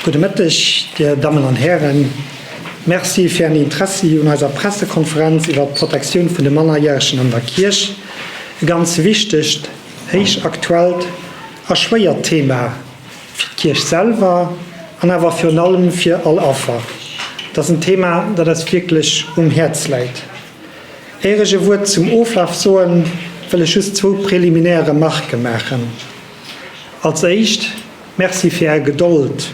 Gudde Mëtteg, Dir Dammen an Hären. Merci fir Ären Interessi un eiser Pressekonferenz iwwert d'Protektioun vun de Mannerjäregen an der Kierch. E ganz wichtegt, héich aktuellt a schwéiert Thema fir d'Kierch selwer an awer virun allem fir all Affer. Et ass en Thema, dat eis wierklech um Häerz läit. Éier ech e Wuert zum Oflaf soen, wëll ech just zwou preliminär Remarke maachen. Als éischt, Merci fir Är Gedold.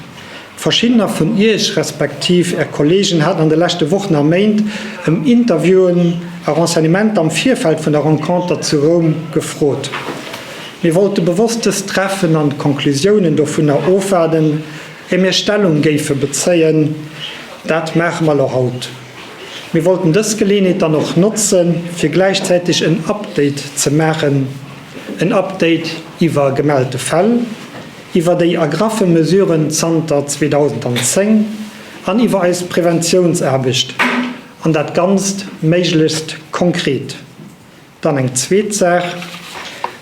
Verschiddener vun Iech, respektiv Är Kollegen haten an de leschte Wochen a Méint ëm Interviewen a Renseignementer am Virfeld vun der Renconter zu Roum gefrot. Mir wollte bewosst dëst Treffen an d'Konklusiounen dovunner ofwaarden, éier mir Stellung géife bezéien. Dat maache mer elo haut. Mir wollten dës Geleeënheet dann och notzen, fir gläichzäiteg en Update ze maachen, en Update iwwer gemellte Fäll, iwwer déi ergraffe Mesuren zanter 2010 an iwwer eis Preventiounsaarbecht, an dat Ganzt méiglechst konkret. Dann eng zweet Saach,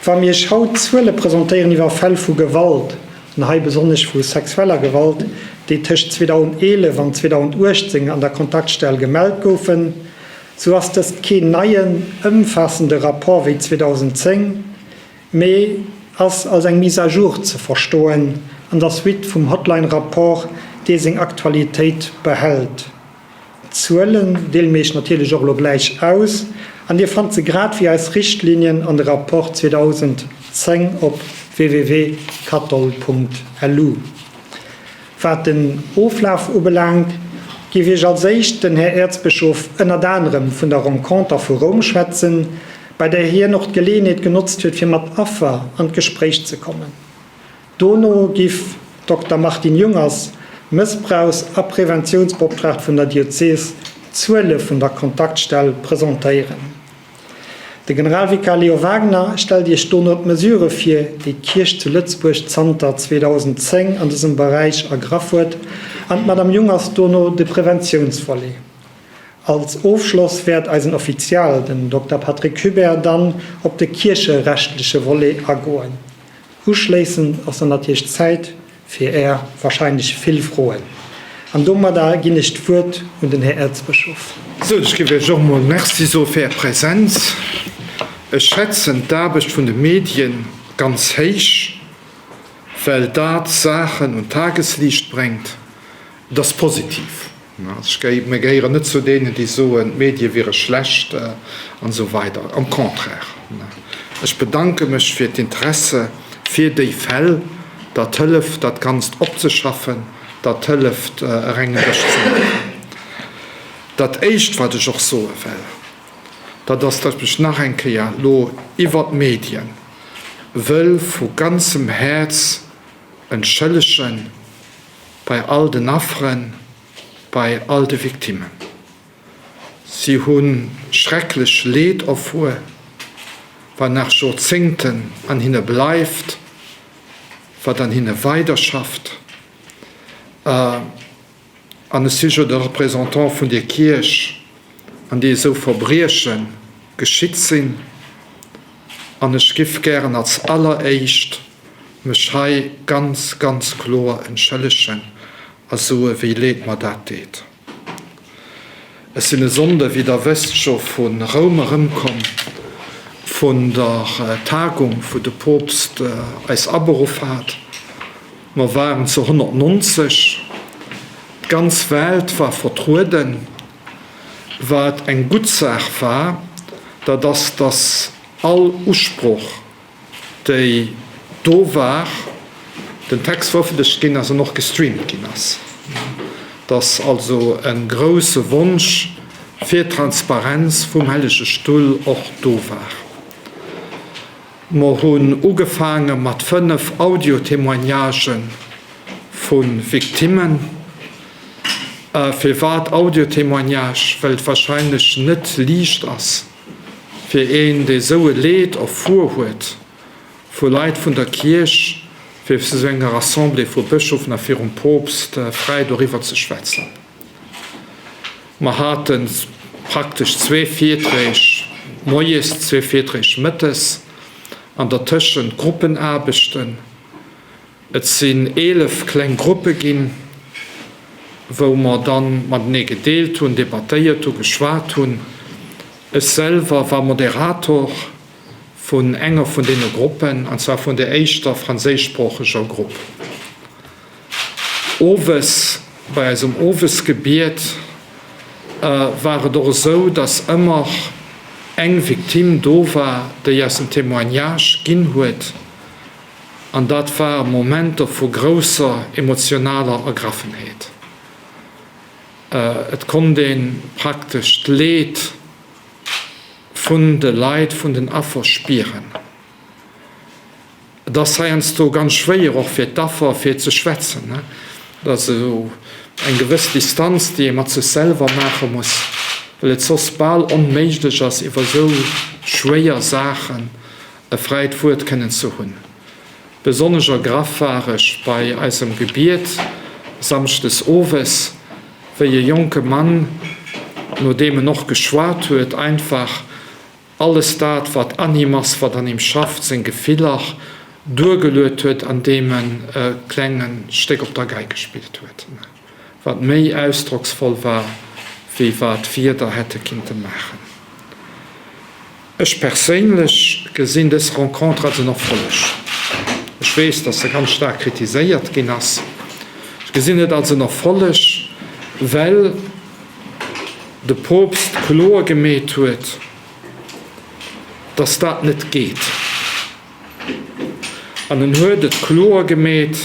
Wa mir Iech haut Zuele presentéieren iwwer Fäll vu Gewalt, an hei besonnesch vu sexueller Gewalt, déi tëscht 2011 an 2018 an der Kontaktstell gemellt goufen, sou ass dëst keen neien, ëmfaassende Rapport wéi 2010, mee ass als eng Mise à jour ze verstoen an der Suite vum Hotline-Rapport, dee seng Aktualitéit behält. D'Zuelen deele mir Iech natierlech och elo gläich aus an Dir fannt se grad wéi eis Richtlinien an de Rapport 2010 op www.katol.lu. Wat den Oflaf ubelaangt, géif Iech als éischt den Här Äerzbëschof ënnert anerem vun der Renconter vu Roum schwätzen, bei där hien och d'Geleeënheet genotzt huet fir mat Affer an d'Gespréich ze kommen. Dono giff Dokter Martine Jungers, Mëssbrauchs a Preventiounsbeoptraagt vun der Diözees, d'Zuele vun der Kontaktstell presentéieren. De Generalvikar Leo Wagener stellt Iech dono d'Mesurë vir, déi d'Kierch zu Lëtzebuerg zanter 2010 an dësem Beräich ergraff huet, an d'Madame Jungers dono de Preventiounsvolet. Als Ofschloss wäert eisen Offizial, den Dokter Patrick Hubert, dann op de kiercherechtleche Volet agoen. Uschléissend ass dann natierlech Zäit fir Är wahrscheinlech vill Froen. An domadder ginn ech d'Wuert un den Här Äerzbëschof. Sou, ech géif Iech och emol Merci soe fir Är Präsenz. Ech schätzen d'Aarbecht vun de Medien ganz héich, well dat Saachen un d'Tagesliicht bréngt. Et ass positiv. Mir gehéieren net zu deenen, déi soen, d'Medie wiere schlecht an esou weider. Am Contraire, ech bedanke mech fir d'Interesse fir déi Fäll. Dat hëlleft, dat Ganzt opzeschaffen, dat hëlleft, e rengen Dësch ze maachen. Dat Éischt, wat ech och soe wéll, dat ass, datt ech mech nach eng Kéier elo iwwert d'Medien wëll vu ganzem Häerz entschëllegen, bei all den Afferen, bei all de Victimmen. Si hu schrecklech Leed erfuer, wat nach Joerzéngten an hinne bleift, wat an hinne weiderschafft. An ech si jo de Représentant vun der Kierch, an déi esou Verbrieche geschitt sinn. An ech giff gären als alleréischt mech hei ganz, ganz kloer entschëllegen a soe wéi leed mer dat deet. Ech sinn e Sonnde, wéi Der wësst, scho vu Roum erëmkomm, vun der Tagung, wou de Poopst eis aberuff hat. Mer waren zu 190, d'ganz Welt war vertrueden. Wat eng gutt Saach war, dat ass, dass all Usproch, déi do war, den Text verëffentlecht ginn ass an och gestreamt ginn ass. Dass also e grouse Wonsch fir Transparenz vum Hellege Stull och do war. Mer hunn ugefaange mat 5 Audio-Témoignagë vu Victimmen. Firwat Audio-Témoignage? Well et wahrscheinlech net liicht ass fir een, dee sou e Leed erfuer huet vu Leit vun der Kierch, fir zu sou enger Assemblée vu Bëschofen a virum Poopst fräi doriwwer ze schwätzen. Mer hate praktesch zwee Virträg moies, zwee Virträg mëttes an dertëschent Gruppenaarbechten. Et sinn 11 kleng Gruppe ginn. wou mer dann matenee gedeelt hunn, debattéiert hunn, geschwat hunn. Ech selwer war Moderator vun enger vun deene Gruppen, an zwar vun der éischter franséischsproocheger Grupp. Owes, bei eisem Owesgebiet, war et och esou, dass ëmmer eng Victime do war, déi eis en Témoignage ginn huet, an dat war Momenter vu grousser emotionaler Ergraffenheet. Et konnt ee praktesch d'Leed vun de Leit, vun den Affer spieren. Et ass heiansdo ganz schwéier, och fir d'Affer, fir ze schwätzen. Et ass esou eng gewëss Distanz, déi ee mat sech selwer maache muss, well et soss bal onméiglech ass, iwwer esou schwéier Saachen e fräit Wuert kënnen ze hunn. Besonnesch ergraff war ech bei eisem Gebiet samschdes owes, wéi e jonke Mann, nodeem en och geschwat huet, einfach alles dat, wat an him ass, wat an him schafft, seng Gefiller, duergeluet huet, andeem en e klenge Stéck op der Gei gespillt huet, wat méi ausdrocksvoll war, wéi wat Wierder hätte kinnte maachen. Ech perséinlech gesinn dës Rencontre als en Erfolleg. Ech weess, dass se ganz staark kritiséiert ginn ass. Ech gesinn et als en Erfolleg, well de Poopst kloer gemeet huet, dass dat net geet. An en huet et kloer gemeet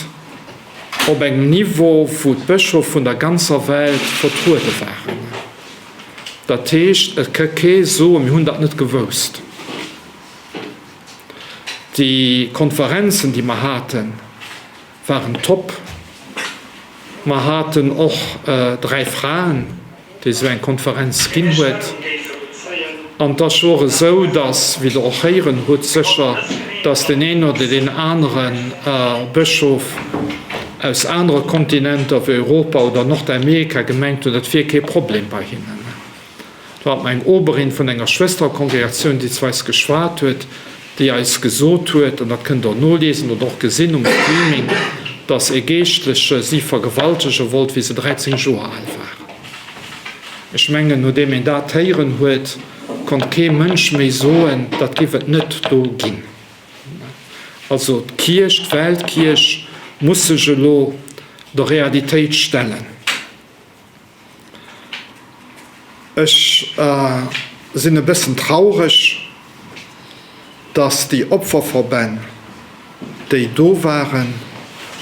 op engem Niveau, wou d'Bëschof vun der ganzer Welt vertruede waren. Dat heescht, et ka kee soen, mir hunn dat net gewousst. Déi Konferenzen, déi mer haten, waren top. Mer haten och 3 Fraen, déi esou eng Konferenz ginn huet. An et ass jo och esou, dass, wéi Der och héieren hutt sécher, dass deen een oder deen anere Bëschof aus anere Kontinenter wéi Europa oder Nordamerika gemengt huet, et wier kee Problem bei hinnen. Do hat mer eng Oberin vun enger Schwësterkongregatioun, déi zu eis geschwat huet, déi eis gesot huet, an dat kënnt Der noliesen oder och gesinn um Streaming, dass e Geeschtleche si vergewaltege wollt, wéi se 13 Joer al war. Ech mengen, nodeem een dat héieren huet, konnt kee Mënsch méi soen, dat giff et net do ginn. Also d'Kierch, d'Weltkierch muss sech elo der Realitéit stellen. Ech sinn e bëssen traureg, dass déi Opferverbänn, déi do waren,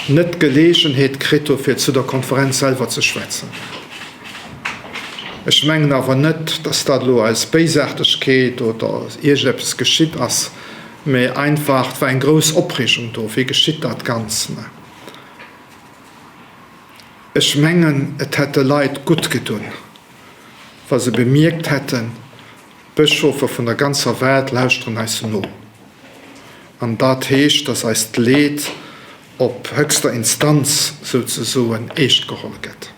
net d'Geleegenheet kritt hu fir zu der Konferenz selwer ze schwätzen. Ech mengen awer net, dass dat elo aus Béisaartegkeet oder iergendeppes geschitt ass, mä einfach, et war eng grouss Opreegung do, wéi geschitt dat Ganz? Ech mengen, et hätt de Leit gutt gedunn, wa se bemierkt hätten, d'Bëschofe vun der ganzer Welt lauschteren eis no. An dat heescht, dass eist Leed op höchster Instanz souzesoen eescht geholl gëtt.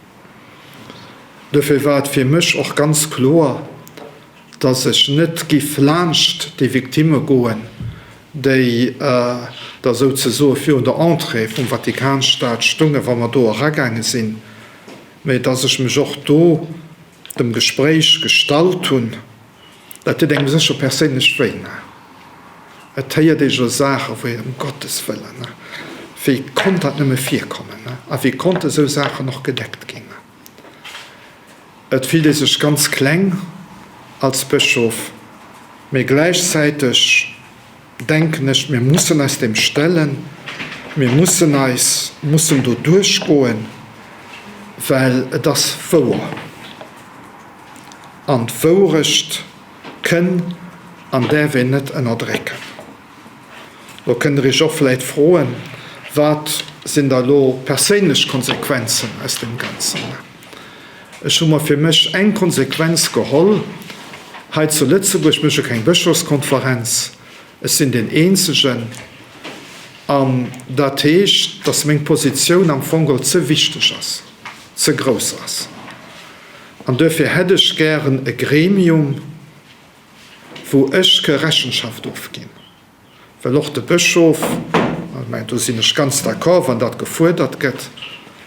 Dofir war et fir mech och ganz kloer, dass ech net giff laanscht déi Victimme goen, déi da souzesoe virun der Entrée vum Vatikanstaat stongen, wa mer do eragaange sinn, mä dass ech mech och do dem Gespréich gestallt hunn. Dat deet engem sécher perséinlech wéi, ne? Et héiert ee jo Saachen, wou een, ëm Gottes Wëllen, ne, wéi konnt dat nëmme virkommen, ne? A wéi konnte sou Saachen och gedeckt ginn, ne? Et fillt ee sech ganz kleng als Bëschof, mee gläichzäiteg denken ech, mir mussen eis deem stellen, mir mussen eis, mussen do duerchgoen, well et ass wouer. An d'Wourecht kënn an däerf een net ënnerdrécken. Lo kënnt Der Iech och vläit froen, Wat sinn da lo perséinlech Konsequenzen aus deem Ganzen? Ech hu mer fir mech eng Konsequenz geholl, hei zu Lëtzebuerg, mir hu jo keng Bëschofskonferenz, ech sinn deen Eenzegen, an dat heescht, datt meng Positioun am Fong geholl ze wichteg ass, ze grouss ass. An duerfir hätt ech gären e Gremium, wou ech ke Rechenschaft ofginn, well och de Bëschof, ech mengen do sinn ech ganz d'accord, wann dat gefuerdert gëtt,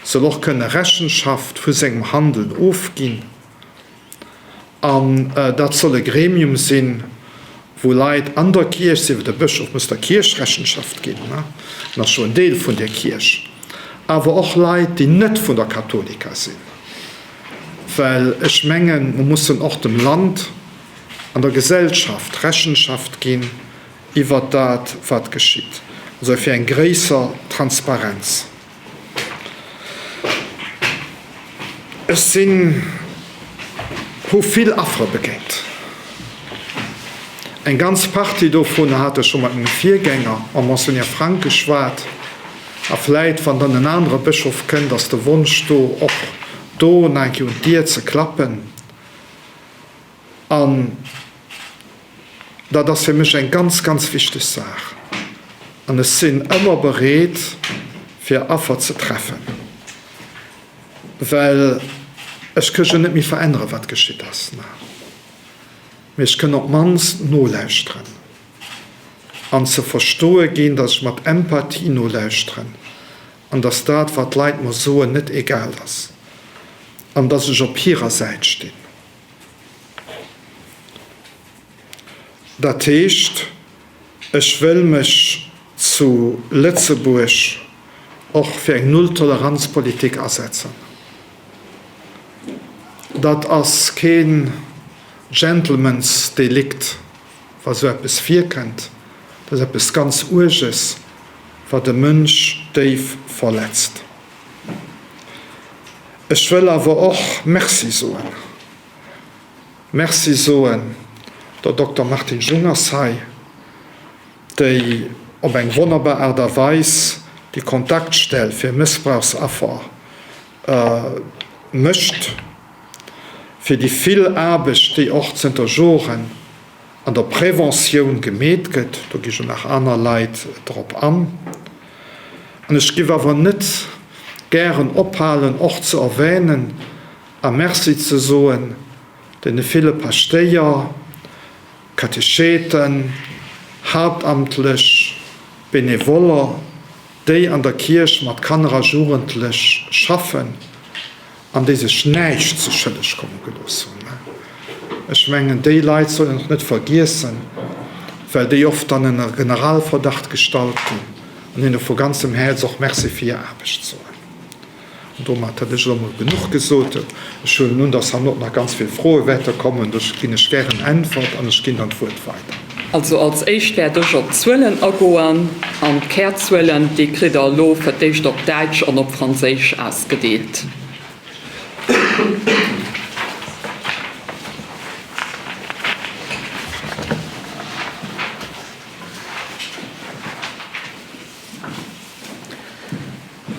Soll och kënne Rechenschaft vu sengem Handeln ofginn. An dat soll e Gremium sinn, wou Leit an der Kierch sinn, well de Bëschof muss der Kierch Rechenschaft ginn, en ass jo en Deel vun där Kierch, awer och Leit, déi net vun der Katholika sinn, well ech mengen, mer mussen och dem Land an der Gesellschaft Rechenschaft ginn iwwert dat, wat geschitt, also fir eng gréisser Transparenz. Ech sinn, hu vill Affere begéint. Eng ganz Partie dovunner hat ech scho mat mengem Virgänger, mam Monseigneur Frank, geschwat. A vläit, wann dann en anere Bëschof kënnt, ass de Wonsch do, och do nach eng Kéier un d'Dier ze klappen. An dat ass fir mech eng ganz, ganz wichteg Saach. An ech sinn ëmmer bereet, fir Affer ze treffen, well ech kënn jo net méi veränneren, wat geschitt ass, mee ech kënn op d'mannst nolauschteren an ze verstoe ginn, datt ech mat Empathie nolauschteren an datt dat, wat d'Leit mer soen, net egal ass an datt ech op hirer Säit stinn. Dat heescht, ech wëll mech zu Lëtzebuerg och fir eng Null-Toleranz-Politik asetzen. Dat ass keen Gentleman's Delikt, wa sou eppes virkënnt. Dat ass eppes ganz Uerges, wat e Mënsch déif verletzt. Ech wëll awer och Merci soen, Merci soen der Dokter Martine Jungers hei, déi op eng wonnerbar Aart a Weis déi Kontaktstell fir Mëssbrauchsaffer mécht, fir déi vill Aarbecht, déi och zënter Joren an der Preventioun gemeet gëtt. Do gi jo nach aner Leit drop an. An ech giff awer net gären ophalen och ze erwähnen a Merci ze soen deene ville Paschtéier, Katecheten, haaptamtlech, Benevoller, déi an der Kierch mat Kanner a Jugendlech schaffen an déi sech näischt zu schëlleg komme gelooss hunn. Ech mengen, déi Leit soll een och net vergiessen, well déi oft dann ënner Generalverdacht gestallt ginn, an hinne vu ganzem Häerz och Merci fir hir Aarbecht soen. An domat hätt ech elo emol genuch gesot. Ech huelen un, dass herno nach ganz vill Froe wäerte kommen. Do ginn ech gären Äntwert an ech ginn dann d'Wuert weider. Also als éischt wäert ech op d'Zuelen agoen. An d'Kärzuelen, déi kritt Der elo fir d'éischt op Däitsch an op Franséisch ausgedeelt.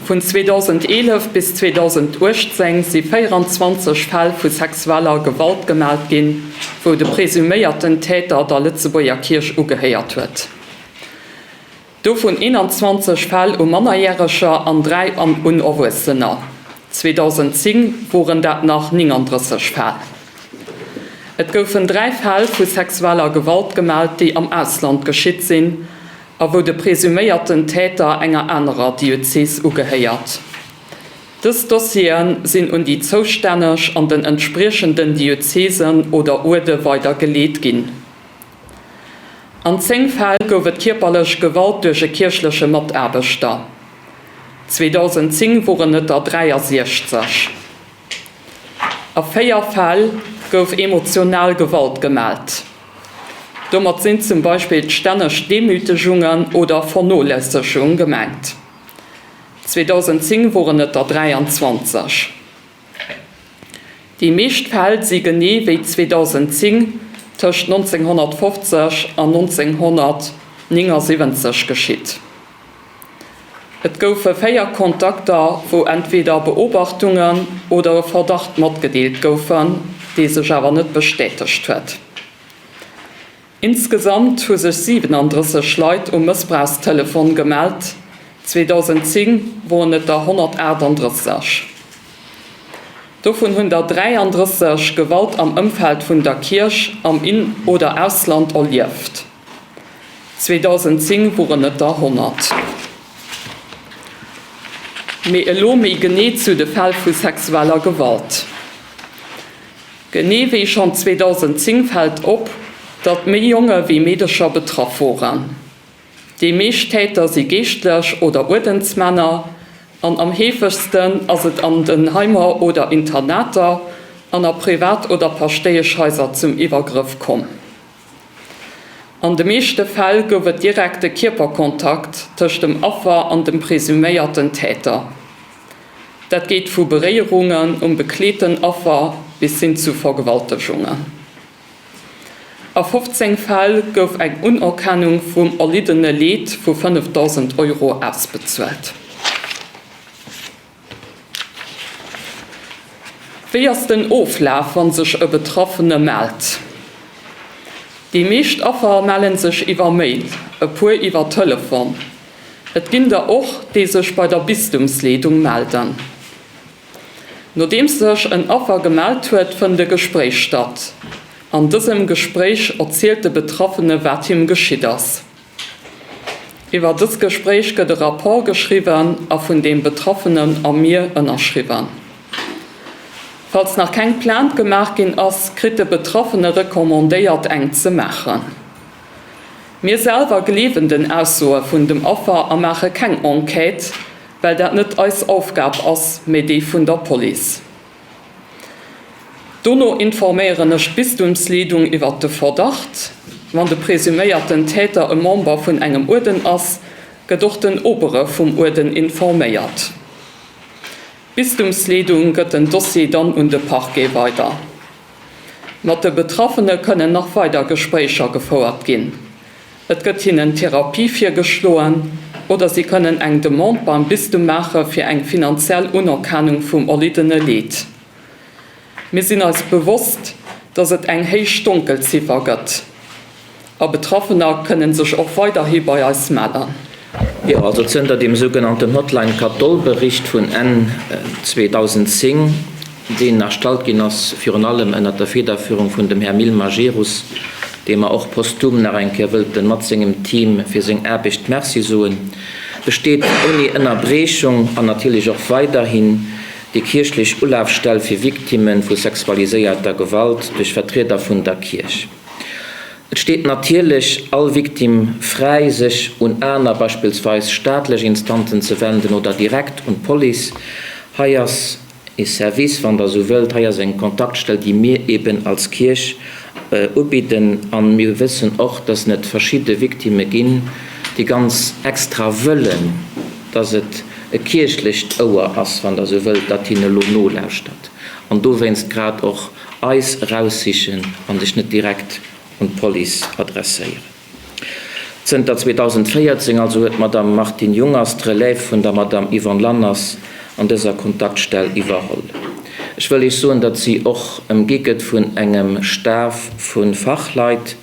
Vun 2011 bis 2018 si 24 Fäll vu sexueller Gewalt gemellt ginn, wou de presuméierten Täter der Lëtzebuerger Kierch ugehéiert huet. Dovun 21 Fäll u Mannerjäreger an 3 un Erwuessener. 2010 woren dat nach 39 Fäll. Et goufen 3 Fäll vu sexueller Gewalt gemellt, déi am Ausland geschitt sinn a wou de presuméierten Täter enger anerer Diözes ugehéiert. Dës Dossiere sinn un déi zoustänneg an den entspriechenden Diözesen oder Uerde weidergeleet ginn. An 10 Fäll gouf et kierperlech Gewalt duerch e kierchleche Mataarbechter. 2010 woren et der 63. A 4 Fäll gouf emotional Gewalt gemellt. Domat sinn zum Beispill d'stänneg Demütegungen oder Vernoléissegung gemengt. 2010 woren et der 23. Déi meescht Fäll si genee wéi 2010 tëscht 1950 an 1979 geschitt. Et goufe 4 Kontakter, wou entweder Beobachtungen oder e Verdacht matgedeelt goufen, dee sech awer net bestätegt huet. Insgesamt hu sech 37 Leit um Mëssbrauchstelefon gemellt, 2010 woren et der 138. Dovun hunn der 33 Gewalt am Ëmfeld vun der Kierch am In oder Ausland erlieft. 2010 woren et der 100. Mee elo méi genee zu de Fäll vu sexueller Gewalt. Genee wéi schonn 2010 fält op, datt méi Jonge wéi Meedecher betraff woren. Déi meescht Täter si Geeschtlech oder Uerdensmänner an am heefegsten ass et an den Heimer oder Internater an a Privat oder Paschtéieschhaiser zum Iwwergrëff komm. An de meeschte Fäll gouf et direkte Kierperkontakt tëscht dem Affer an dem presuméierten Täter. Dat geet vu Beréierungen um bekleeten Affer bis hin zu Vergewaltegungen. A 15 Fäll gouf eng Unerkennung vum erliddene Leed vu 5.000 Euro ausbezuelt. Wéi ass den Oflaf, wa sech e Betraffene mellt? Déi meescht Affer melle sech iwwer Mail, e puer iwwer Telefon. Et ginn der och, déi sech bei der Bistumsleedung melden. Nodeems sech en Affer gemellt huet, fënnt e Gespréich statt. An dësem Gespréich erzielt de Betraffene wat him geschitt ass. Iwwer dës Gespréich gëtt e Rapport geschriwwen a vun deem Betraffenen a mir ënnerschriwwen. Falls nach keng Plainte gemaach ginn ass, kritt de Betraffene recommandéiert eng ze maachen. Mir selwer gleewen den Aussoe vun dem Affer a maache keng Enquête, well dat net eis Aufgab ass, mee déi vun der Police. Dono informéieren ech d'Bistumsleedung iwwert de Verdacht. Wann de presuméierten Täter e Member vun engem Uerden ass, gëtt och den Obere vum Uerden informéiert. D'Bistumsleedung gëtt den Dossier dann un de Parquet weider. Mat de Betraffene kënnen nach weider Gespréicher gefouert ginn. Et gëtt hinnen Therapie virgeschloen oder si kënnen eng Demande beim Bistum maache fir eng finanziell Unerkennung vum erliddene Leed. Mir sinn eis bewosst, dass et eng héich Donkelziffer gëtt a Betraffener kënnen sech och weiderhi bei eis mellen. Jo, also zënter deem sougenannten Hotline Katol-Bericht vun Enn 2010, deen erstallt ginn ass virun allem ënnert der Federführung vun dem Här Mil Majerus, deem mer och posthum nach eng Kéier wëllten mat sengem Team fir seng Aarbecht Merci soen, besteet ouni Ënnerbriechung an natierlech och weiderhin déi kierchlech Ulafstell fir Victimme vu sexualiséierter Gewalt duerch Vertrieder vun der Kierch. Et steet natierlech all Victime fräi, sech un aner, beispillsweis staatlech Instanzen ze wenden oder direkt un d'Police. Hei ass ee Service, wann Der esou wëllt, hei ass eng Kontaktstell, déi mir eben als Kierch ubidden. A mir wëssen och, dass et verschidde Victimme ginn, déi ganz extra wëllen, dass et e kierchlecht Ouer ass, wann Der esou wëllt, dat hinne elo nolauschtert an dowéinst grad och eis eraussichen an sech net direkt un d'Police adresséieren. Zënter 2014 also huet d'Madame Martine Jungers d'Relève vun der Madame Yvonne Lanners an dëser Kontaktstell iwwerholl. Ech wëll Iech soen, datt si och ëmgi gëtt vun engem Staf vu Fachleit.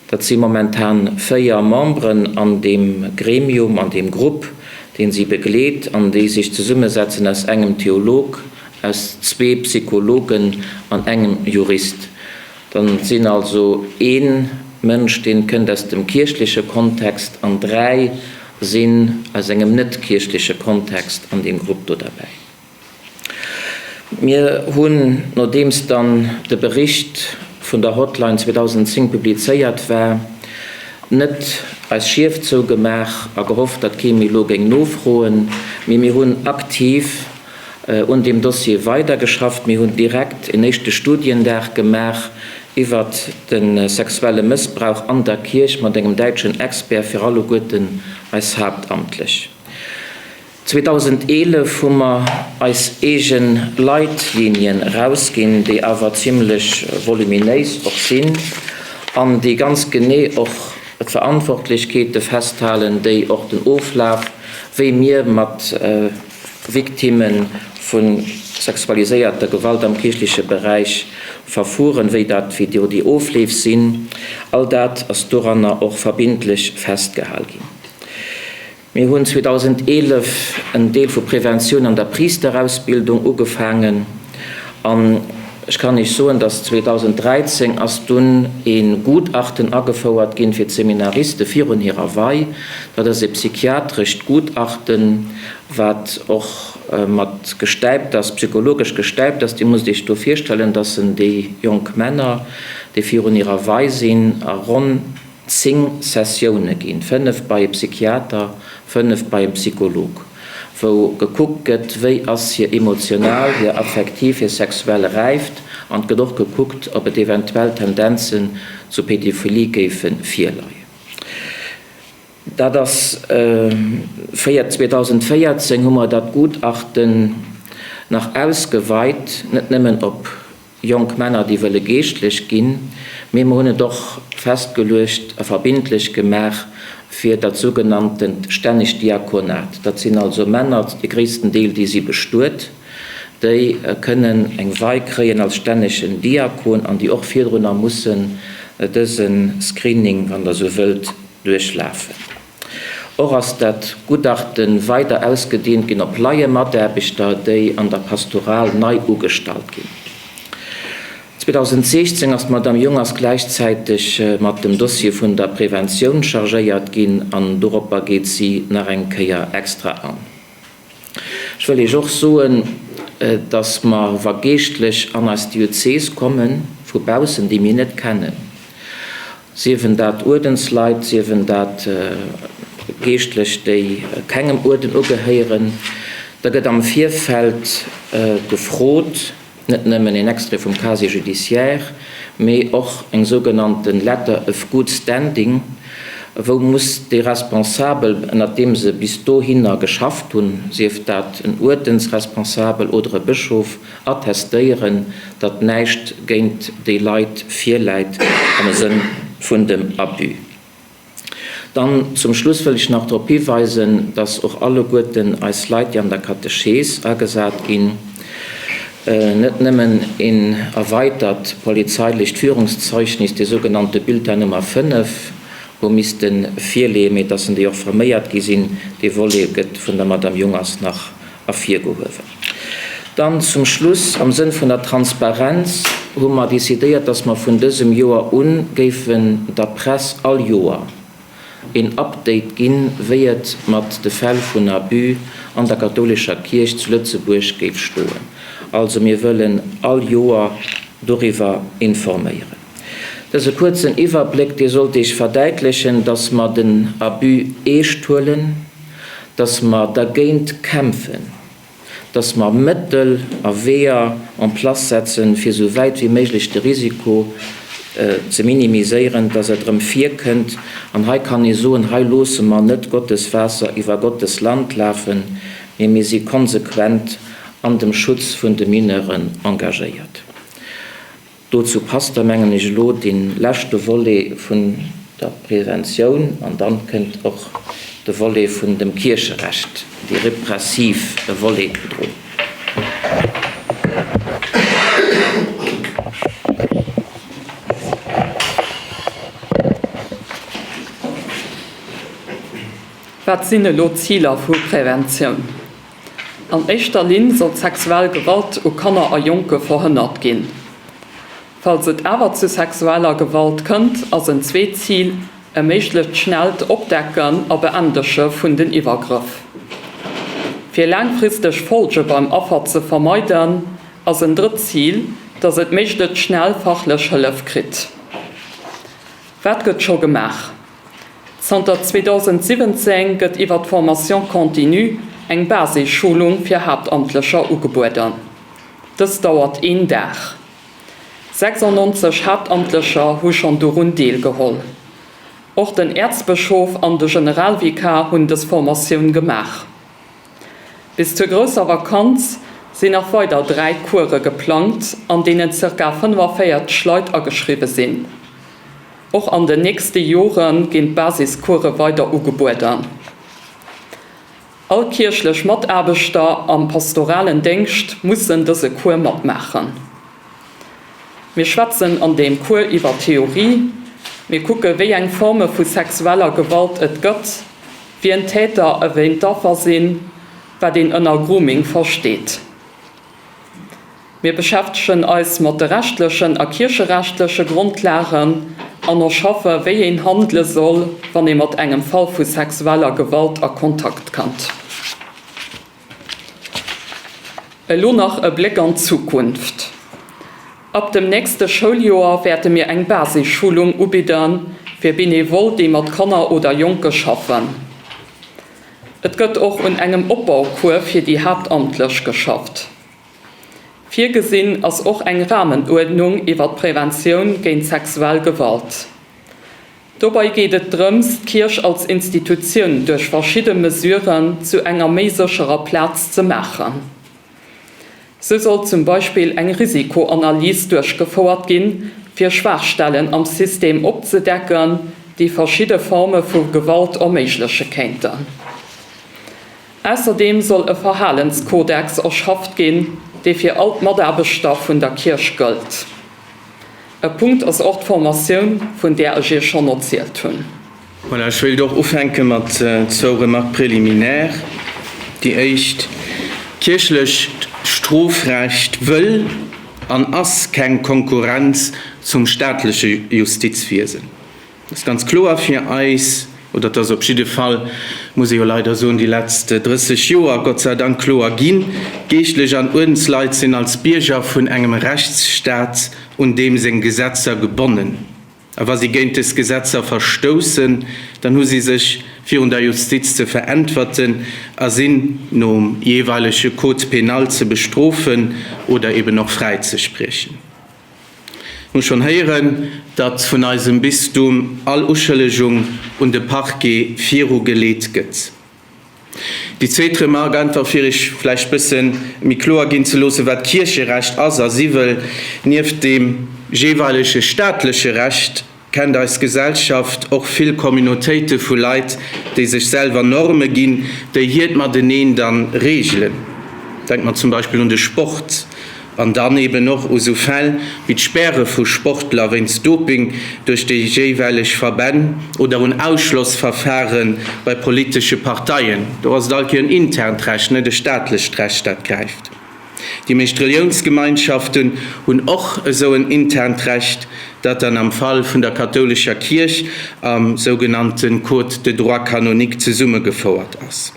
Dat si momentan 4 Memberen an deem Gremium, an deem Grupp, dee si begleet an déi sech zesummesetzen aus engem Theolog, aus zwee Psychologen an engem Jurist. Dann sinn also ee Mënsch, deen kënnt aus dem kierchleche Kontext an 3 sinn aus engem net kierchleche Kontext an deem Grupp do derbäi. Mir hunn, nodeems dann de Bericht vun der Hotline 2010 publizéiert war, net eis Schief zougemaach a gehofft, datt kee méi elo géing nofroen, mee mir hunn aktiv un deem Dossier weidergeschafft. Mir hunn direkt en éischte Studiendag gemaach iwwert de sexuelle Mëssbrauch an der Kierch mat engem däitschen Expert fir alleguerten eis Haaptamtlech. 2011 hu mer eis eege Leitlinien erausginn, déi awer zimlech voluminéis och sinn an déi ganz genee och d'Verantwortlechkeete festhalen, déi och den Oflaf, wéi mir mat Victimme vu sexualiséierter Gewalt am kierchleche Beräich verfueren, wéi dat, wéi do déi Ofleef sinn, all dat ass doranner och verbindlech festgehal ginn. Mir hunn 2011 en Deel vu Preventioun an der Priesterausbildung ugefaangen an ech kann Iech soen, dass 2013 ass dunn ee Gutachten agefouert ginn fir d'Seminariste virun hirer Wei. Dat ass e psychiatrescht Gutachten, wat och. mat gestäipt ass, psychologesch gestäipt ass. Dir musst Iech do virstellen, dass en déi jonk Männer, déi virun hirer Wei sinn, a ronn 10 Sessioune ginn, 5 bei e Psychiater, 5 bei e Psycholog, wou gekuckt gëtt, wéi ass hir emotional, hir affektiv, hir sexuell Räift an et gëtt och gekuckt, ob et eventuell Tendenzen zu Pedophilie géife virleien. Dat ass 4, 2014 hu mer dat Gutachten nach ausgeweit, net nëmmen op jonk Männer, déi wëlle geeschtlech ginn, mee mer hunn et och festgeluecht a verbindlech gemaach fir dat sougenanntent stännegt Diakonat. Dat sinn also Männer, de gréissten Deel, déi si bestuet, déi kënnen eng Wei kréien als stännegen Diakon an déi och virdrunner mussen dëse Screening, wann Der esou wëllt, duerchlafen. Och ass dat Gutachte weider ausgedehnt ginn op Laiemataarbechter, déi an der Pastoral nei ugestallt ginn. 2016 ass d'Madame Jungers gläichzäiteg mat dem Dossier vun der Preventioun chargéiert ginn an doropper geet si nach eng Kéier extra an. Ech wëll Iech och soen, dass mer, wa Geeschtlech an eis Diözees kommen, vu baussen, déi mir net kennen, siewen dat Uerdensleit, siewen dat Geeschtlech, déi kengem Uerden ugehéieren, da gëtt am Virfeld gefrot, net nëmmen een Extrait vum Casier judiciaire, mee och eng sougenannten Letter of good standing, wou muss dee Responsabel, ënnert deem se bis dohinner geschafft hunn, sief dat en Uerdensresponsabel oder e Bëschof, attestéieren, datt näischt géint déi Leit virläit am Sënn vun dem Abus. Dann zum Schluss wëll ech nach drop hiweisen, dass och alleguerten eis Leit, déi an der Katechees agesat ginn, net nëmmen een erweitert polizeilecht Führungszeugnis, dee sougenannte Bulletin Nummer 5, hu misste virleeën, mee dass en déi och forméiert gi sinn. Dee Volet gëtt vun der Madame Jungers nach ervirgehuewen. Dann zum Schluss, am Sënn vun der Transparenz hu mer decidéiert, dass mer vun dësem Joer u géifen der Press all Joer een Update ginn, wéi et mat de Fäll vun Abus an der kathoulescher Kierch zu Lëtzebuerg géif stoen. Also mir wëllen all Joer doriwwer informéieren. Dëse kuerzen Iwwerbléck, dee sollt Iech verdäitlechen, dass mer den Abus eescht huelen, dass mer dergéint kämpfen, dass mer Mëttel a Weeër en place setzen, fir esou wäit wéi méiglech de Risiko ze minimiséieren, dass et erëm virkënnt. An hei kann ee soen, hei loosse mer net Gottes Waasser iwwer Gottes Land lafen, mee mir si konsequent an dem Schutz vun de Mineuren engagéiert. Dozou passt da, mengen ech, elo dee leschte Volet vun der Preventioun an dann kënnt och de Volet vun dem Kiercherecht, dee repressive Volet drun. Wat sinn elo d'Ziler vu Preventioun? An éischter Linn soll d'sexuell Gewalt u Kanner a Jonke verhënnert ginn. Falls et awer zu sexueller Gewalt kënnt, ass en zweet Zil e méiglecht schnellt Opdecken a Beendege vun den Iwwergrëff. Fir laangfristeg Folge beim Affer ze vermeiden, ass en drëtt Zil, datt et méiglecht schnell fachlech Hëllef kritt. Wat gëtt scho gemaach? Zanter 2017 gëtt iwwer d'Formation continue eng Basisschulung fir Haaptamtlecher ugebueden. Dës dauert een Dag. 96 Haaptamtlecher hu schonn dorun deelgeholl. Och den Äerzbëschof an de Generalvikar hunn dës Formatioun gemaach. Bis zur grousser Vakanz sinn nach weider 3 Course geplangt, an deenen zirka 45 Leit ageschriwwe sinn. Och an den nächste Jore ginn d'Basiscourse weider ugebueden. All kierchlech Mataarbechter am pastoralen Déngscht mussen dëse Cours matmaachen. Mir schwätzen an deem Cours iwwer Theorie, mir kucke wéi eng Forme vu sexueller Gewalt et gëtt, wien d'Täter a wéin d'Affer sinn, wat een ënner Grooming versteet. Mir beschäftegen eis mat de rechtlechen a kiercherechtleche Grondlagen an erschaffe wéi een handele soll, wann ee mat engem Fall vu sexueller Gewalt a Kontakt kënnt. Elo nach e Bléck an d'Zukunft. Ab dem nächste Schouljoer wäerte mir eng Basisschulung ubidde fir Benevole, déi mat Kanner oder Jonke schaffen. Et gëtt och un engem Opbaucours fir déi Haaptamtlech geschafft. Virgesinn ass och eng Rahmenuerdnung iwwer d'Preventioun géint sexuell Gewalt. Dobei geet et drëms, d'Kierch als Institutioun duerch verschidde Mesuren zu enger méi sécherer Plaz ze maachen. Sou soll zum Beispill eng Risikoanalys duerchgefouert ginn, fir Schwaachstellen am System opzedecken, déi verschidde Forme vu Gewalt erméigleche kéinten. Ausserdeem soll e Verhalenskodex erschafft ginn, dee fir all d'Mataarbechter vun der Kierch gëllt. E Punkt ass och d'Formatioun, vun där ech Iech schonn erzielt hunn. Voilà, ech wéilt och ufänke mat zwou Remarques préliminaires. Déi éischt, D'kierchlecht Strofrecht wëll an ass keng Konkurrenz zum staatleche Justizwiesen. Dat ass ganz kloer fir eis, oder et ass op jidde Fall, muss ee jo leider soen, déi letzt 30 Joer Gott sei Dank kloer ginn, Geeschtlech an Uerdensleit sinn als Bierger vun engem Rechtsstaat un deem seng Gesetzer gebonnen. A wa si géint des Gesetzer verstoussen, dann hu si sech virun der Justiz ze veräntwerten a sinn nom jeeweilege Code pénal ze bestrofen oder eben och fräizespriechen. Hu schonn héieren, datt vun eisem Bistum all Uschëllegung un de Parquet viru geleet gëtt. Déi zweet Remarque, einfach fir Iech vläicht bësse méi kloer ginn ze loossen, wat Kiercherecht ass a si wëll, Nieft deem jeeweilege staatleche Recht kennt eis Gesellschaft och vill Communautéite vu Leit, déi sech selwer Norme ginn, déi hiert Mateneen dann reegelen. Denkt mer zum Beispill un de Sport an dann eben och u sou Fäll wéi d'Späre vu Sportler wéinst Doping duerch déi jéiweileg Verbänn oder un Ausschlossverfare bei politesche Parteien. Do ass et all Kéier en internt Recht, net e staatlecht Recht, dat gräift. Déi meescht Reliounsgemeinschaften hunn och esou en internt Recht, dat dann am Fall vun der kathoulescher Kierch am sougenannte Code de droit canonique zesummegefouert ass.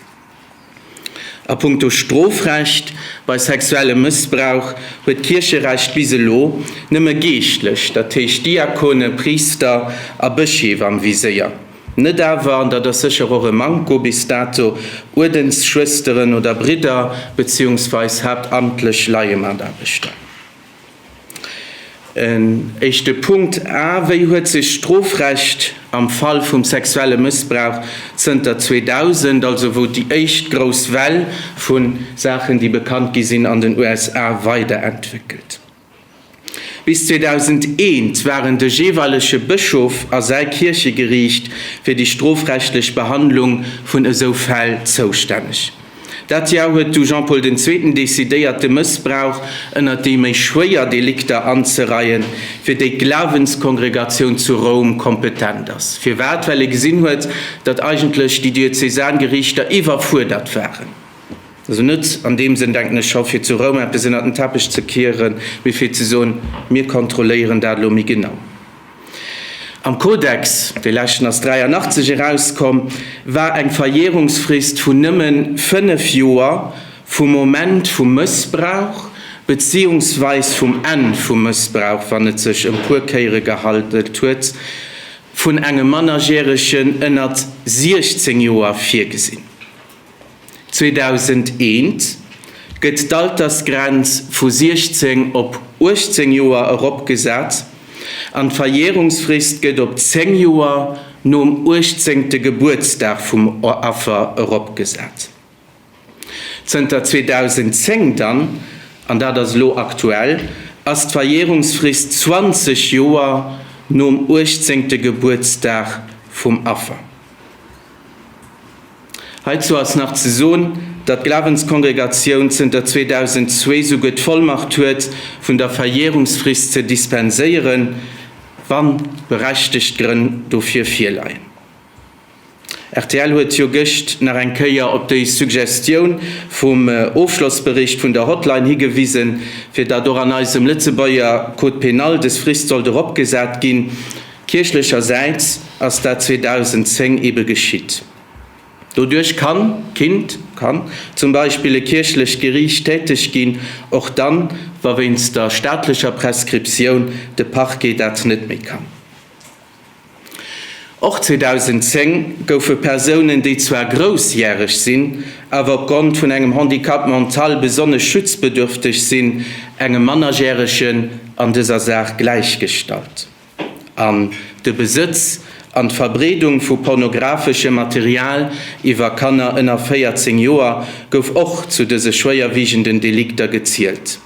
A puncto Strofrecht bei sexuellem Mëssbrauch huet d'Kiercherecht bis elo nëmme Geeschtlech, dat heescht Diakone, Priister a Bëscheef am Viséier. Net awer, an dat ass sécher och e Manko bis dato, Uerdensschwësteren oder Bridder beziehungsweis haaptamtlech Laiemataarbechter. En éischte Punkt, A wéi huet sech d'Strofrecht am Fall vum sexuelle Mëssbrauch zënter 2000, also wou déi éischt grouss Well vu Saachen, déi bekannt gi sinn an den USA, weiderentwéckelt? Bis 2001 waren de jeeweilege Bëschof a säi Kierchegeriicht fir déi strofrechtlech Behandlung vun esou Fäll zoustänneg. Dat Jar huet du Jean-Paul den Zweeten decidéiert, de Mëssbrauch ënnert déi méi schwéier Delikter anzereien, fir déi d'Glaawenskongregatioun zu Roum kompetent ass. Firwat? Well e gesinn huet, datt eigentlech déi Diözesangeriichter iwwerfuerdert waren. Also net an deem Sënn, denken ech scho, fir zu Roum eppes ënnert den Teppech ze kieren, mee fir ze soen, mir kontrolléieren dat elo méi genau. Am Kodex, dee leschten ass 83 erauskomm, war eng Verjährungsfrist vun nëmme 5 Joer vum Moment vum Mëssbrauch, beziehungsweis vum Enn vum Mëssbrauch, wann et sech ëm puer Kéiere gehandelt huet, vun engem Mannerjäregen ënnert 16 Joer virgesinn. 2001 gëtt d'Altersgrenz vu 16 op 18 Joer eropgesat an d'Verjärungsfrist gëtt op 10 Joer nom uechtzéngte Gebuertsdag vum Affer eropgesat. Zënter 2010 dann, an dat ass elo aktuell, ass d'Verjärungsfrist 20 Joer nom uechtzéngte Gebuertsdag vum Affer. Heizou ass nach ze soen, datt d'Glawenskongregatioun zënter 2002 souguer d'Vollmacht huet, vun der Verjährungsfrist ze dispenséieren, wa berechtegt Grënn dofir virleien. Rtl huet jo gëscht nach eng Kéier op déi Suggestioun vum Ofschlossbericht vun der Hotline higewisen, fir datt och an eisem Lëtzebuerger Code pénal des Frist sollt eropgesat ginn. Kierchlechersäits ass dat 2010 ebe geschitt. Doduerch kann, kinnt, kann, zum Beispill e kierchlecht Geriicht täteg ginn, och dann, wa wéinst der staatlecher Prescriptioun de Parquet dat net méi kann. Och 2010 goufe Persounen, déi zwar groussjäreg sinn, awer opgrond vun engem Handicap mental besonnesch schutzbedürfteg sinn, engem Mannerjäregen an dëser Saach gläichgestallt. An de Besëtz an d'Verbreedung vu pornografeschem Material iwwer Kanner ënner 14 Joer gouf och zu dëse schwéierwiegenden Delikter gezielt.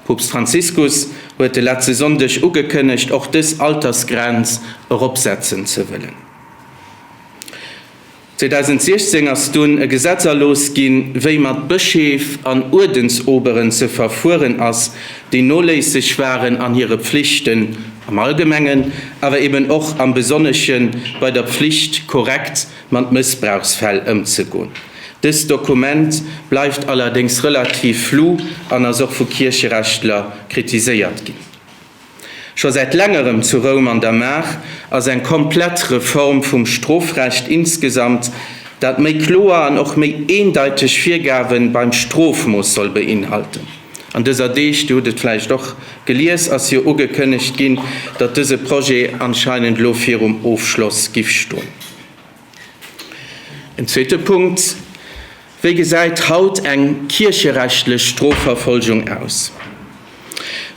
Poopst Franziskus huet de letze Sonndeg ugekënnegt, och dës Altersgrenz eropsetzen ze wëllen. 2016 ass dunn e Gesetz erlooss ginn, wéi mat Bëscheef an Uerdensoberen ze verfueren ass, déi noléisseg waren an hire Pflichten am Allgemengen, awer eben och am Besonnesche bei der Pflicht, korrekt mat Mëssbrauchsfäll ëmzegoen. Dëst Dokument bleift allerdéngs relativ flou an ass och vu Kiercherechtler kritiséiert ginn. Scho säit längerem zu Roum an der Maach ass eng komplett Reform vum Strofrecht insgesamt, dat méi kloer an och méi eendeiteg Virgabe beim Strofmooss soll beinhalten. An dëser Deeg, Dir hutt et vläicht och gelies, ass jo ugekënnegt ginn, datt dëse Projet anscheinend elo virum Ofschloss giff stoen. En zweete Punkt, Wéi gesäit haut eng kiercherechtlech Strofverfolgung aus?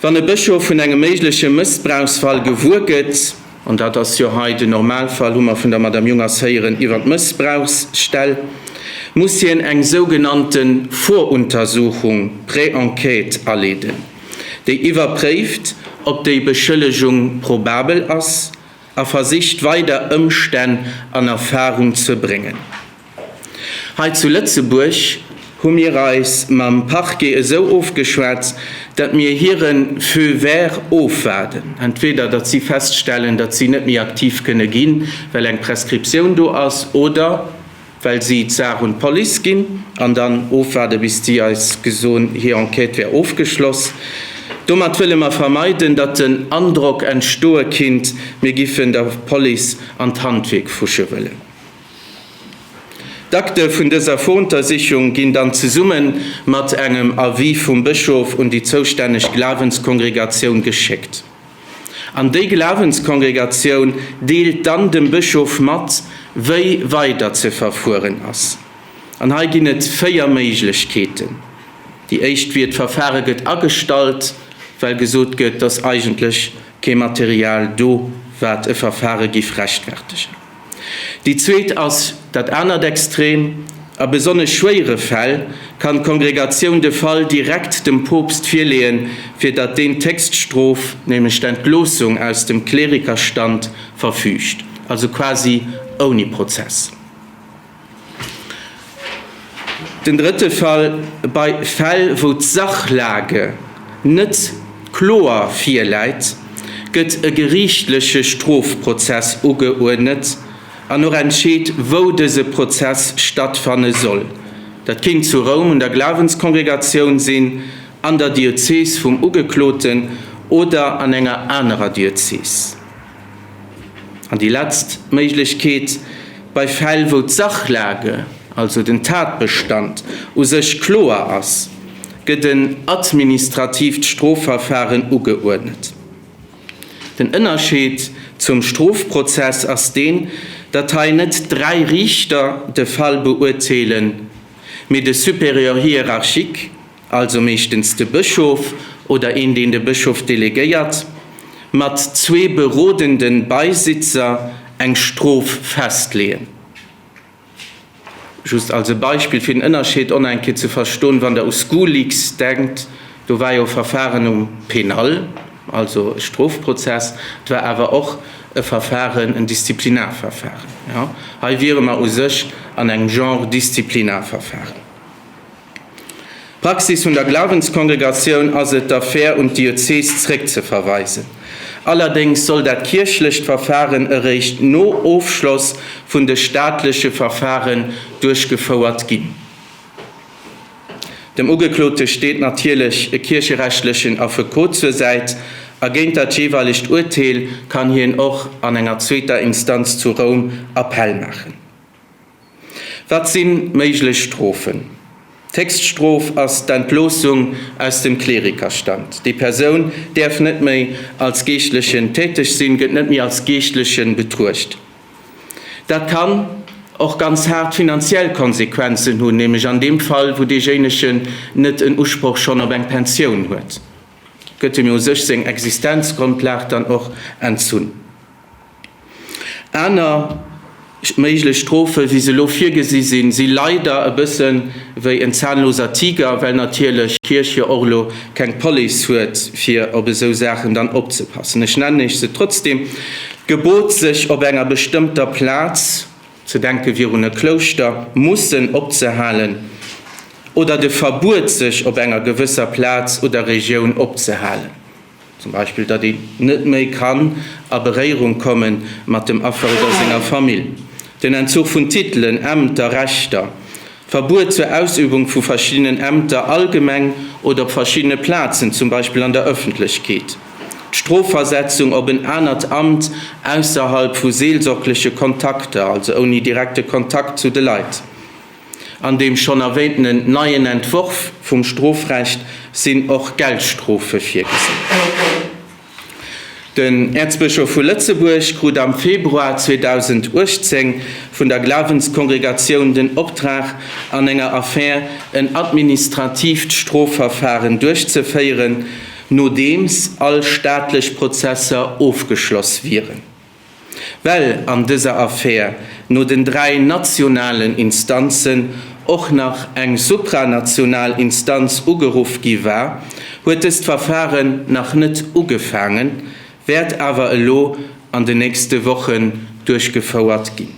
Wann e Bëschof vun engem méigleche Mëssbrauchsfall gewuer gëtt, an dat ass jo hei den Normalfall, hu mer vun der Madame Jungers héieren iwwer d'Mëssbrauchsstell, muss hien eng sougenannte Voruntersuchung, Pré-enquête, aleeden, déi iwwerpréift, ob déi Beschëllegung probabel ass a versicht weider Ëmstänn an Erfahrung ze bréngen. Hei zu Lëtzebuerg hu mir eis mam Parquet esou ofgeschwat, datt mir hire Feu vert ofwaarden, entweder datt si feststellen, datt si net méi aktiv kënne ginn, well eng Prescriptioun do ass, oder well si d'Saach un d'Police ginn an dann ofwaarde bis déi eis gesoen, hir Enquête wär ofgeschloss. Domat wëlle mer vermeiden, datt den Androck entstoe kinnt, mir giffen der Police an d'Handwierk fusche wëllen. D'Akte vun dëser Voruntersichung ginn dann zesumme mat engem Avis vum Bëschof un déi zoustänneg Glawenskongregatioun geschéckt. An déi Glawenskongregatioun deelt dann dem Bëschof mat, wéi weider ze verfueren ass. An hei ginn et 4 Méiglechkeeten. Déi éischt wier, d'Verfare gëtt agestallt, well gesot gëtt, dass eigentlech kee Material do, wat e Verfare giff rechtfertegen. Déi zweet ass dat anert Extrem, A besonnesch schwéiere Fäll kann d'Kongregatioun de Fall direkt dem Poopst virleeën, fir datt deen d'Héchststrof, nämlech d'Entloossung aus dem Klerikerstand, verfüügt, also quasi ouni Prozess. Den drëtte Fall, Bei Fäll, wou d'Sachlage net kloer virläit, gëtt e geriichtleche Strofprozess ugeuerdnet an och entscheet, wou dëse Prozess stattfanne soll. Dat kéint zu Roum un der Glawenskongregatioun sinn, an der Diözees vum Ugekloten oder an enger anerer Diözees. An déi letzt Méiglechkeet, bei Fäll wou d'Sachlage, also den Tatbestand, u sech kloer ass, gëtt en administratiivt Strofverfahren ugeuerdnet. Den Ënnerscheed zum Strofprozess ass deen, datt hei net 3 Riichter de Fall beurteelen, mee de Supérieur hiérarchique, also meeschtens de Bëschof oder een deen de Bëschof delegéiert, mat zwee berodenden Beisitzer eng Strof festleeën. Just als e Beispill fir den Ënnerscheed on eng Kéier ze verstoen, wann der u Schoolleaks denkt, do war jo e Verfahren um Pénal, also e Strofprozess, et war awer och e Verfahren, en Disziplinarverfahren. Jo, hei wiere mer u sech an engem Genre Disziplinarverfahren. D'Praxis vun der Glawenskongregatioun ass et, d'Affär un d'Diözees zréckzeverweisen. Allerdéngs soll dat kierchlecht Verfaren eréischt no Ofschloss vun de staatleche Verfaren duerchgefouert ginn. Dem Ugeklote steet natierlech e kiercherechtlechen Affekot zur Säit a géint dat jeeweilegt Urteel kann hien och an enger zweeter Instanz zu Roum Appell maachen. Wat si méiglech Strofen? D'Héchststrof ass d'Entloossung aus dem Klerikerstand. Déi Persoun däerf net méi als Geeschtlechen täteg sinn, gëtt net méi als Geeschtleche betruecht. Dat kann och ganz haart finanziell Konsequenzen hunn, nämlech an deem Fall, wou deejéinegen net en Usproch schonn op eng Pensioun huet, gëtt em jo u sech seng Existenzgrondlag dann och entzunn. Aner méiglech Strofen, wéi se elo virgesi sinn, si leider e bësse wéi en zahnloser Tiger, well natierlech d'Kierch jo och elo keng Police huet, fir op esou Saachen dann opzepassen. Ech nennen Iech se trotzdem, D'Gebot, sech op enger bestëmmter Plaz, ze denke wier un e Klouschter, mussen opzehalen oder de Verbuet, sech op enger gewësser Plaz oder Regioun opzehalen. Zum Beispill, datt een net méi kann a Beréierung komme mat dem Affer oder senger Famill, den Entzuch vun Titelen, Ämter, Rechter, Verbuet zur Ausübung vu verschiddenen Ämter allgemeng oder op verschiddene Plazen, zum Beispill an der Ëffentlechkeet, d'Strofversetzung op en anert Amt ausserhalb vu seelsorgleche Kontakter, also ouni direkte Kontakt zu de Leit. An deem schonn erwähntenen neien Entworf vum Strofrecht sinn och Geldstrofe virgesinn. Den Äerzbëschof vu Lëtzebuerg krut am Februar 2018 vun der Glawenskongregatioun den Optrag, an enger Affär en administratiivt Strofverfahren duerchzeféieren, nodeems all staatlech Prozesser ofgeschloss wieren. Well an dëser Affär no den 3 nationalen Instanzen och nach eng supranational Instanz ugeruff gi war, huet dëst Verfaren nach net ugefaangen, wäert awer elo an den nächste Wochen duerchgefouert ginn.